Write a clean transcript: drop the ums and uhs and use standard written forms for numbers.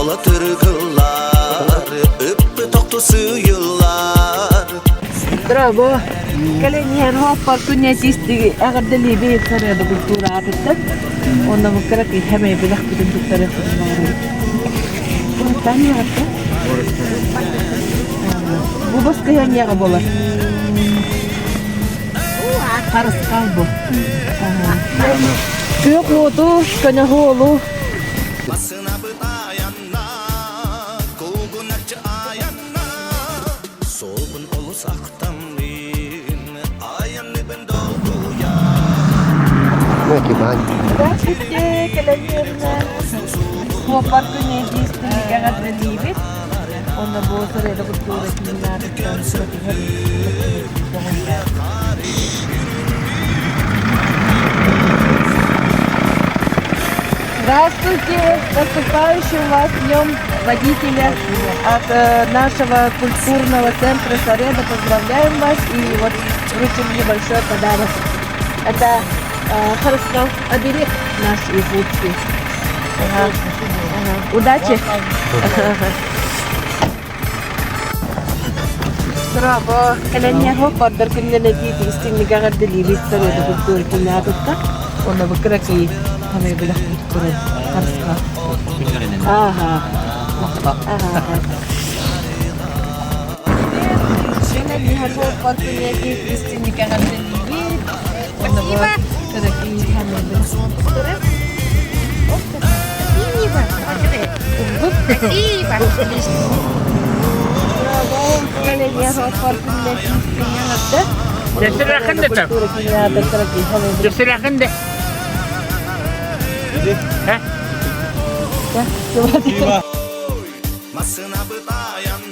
Суола тыргыллар, ыппыт охту сыыйыллар. Браво! Кэлэн иһэн хооппор күннэтиистиги эҕэрдэлиибит сарыада культура аатыттан. Онно бу кыра киһи билэхпитин туттарыахпытын баҕарабыт. Куртан иһэҕитэ? Бу баскыһыанньаҕа буолар. Харысхал бу. Күөх уоту, көнөһуолу. Массыынабыт айанна, куугуначчы айанна. Суолбун олус ахтаммын, айанныбын долгуйа. Здравствуйте, кэлэн Суоппар күнэ диистиник эҕэрдэлиибит. Онно бу сырыада культура киинин аатыттан көрүһэр Здравствуйте! С наступающим вас Днем Водителя от нашего культурного центра Сареда. Поздравляем вас и вот вручим небольшой подарок. Это Харысхал оберег наш якутский. Ага. Ага. Удачи! Браво! Кэлэнньэхо бардар күннэн этии истиҥник эҕэрдэлиибит сарыада культура киинэ Онно бу кыракый хамай бэлэхпит турар харысхал. Ага. Ага. Спасибо. Спасибо. Десерахын де. Массыынабыт айанна.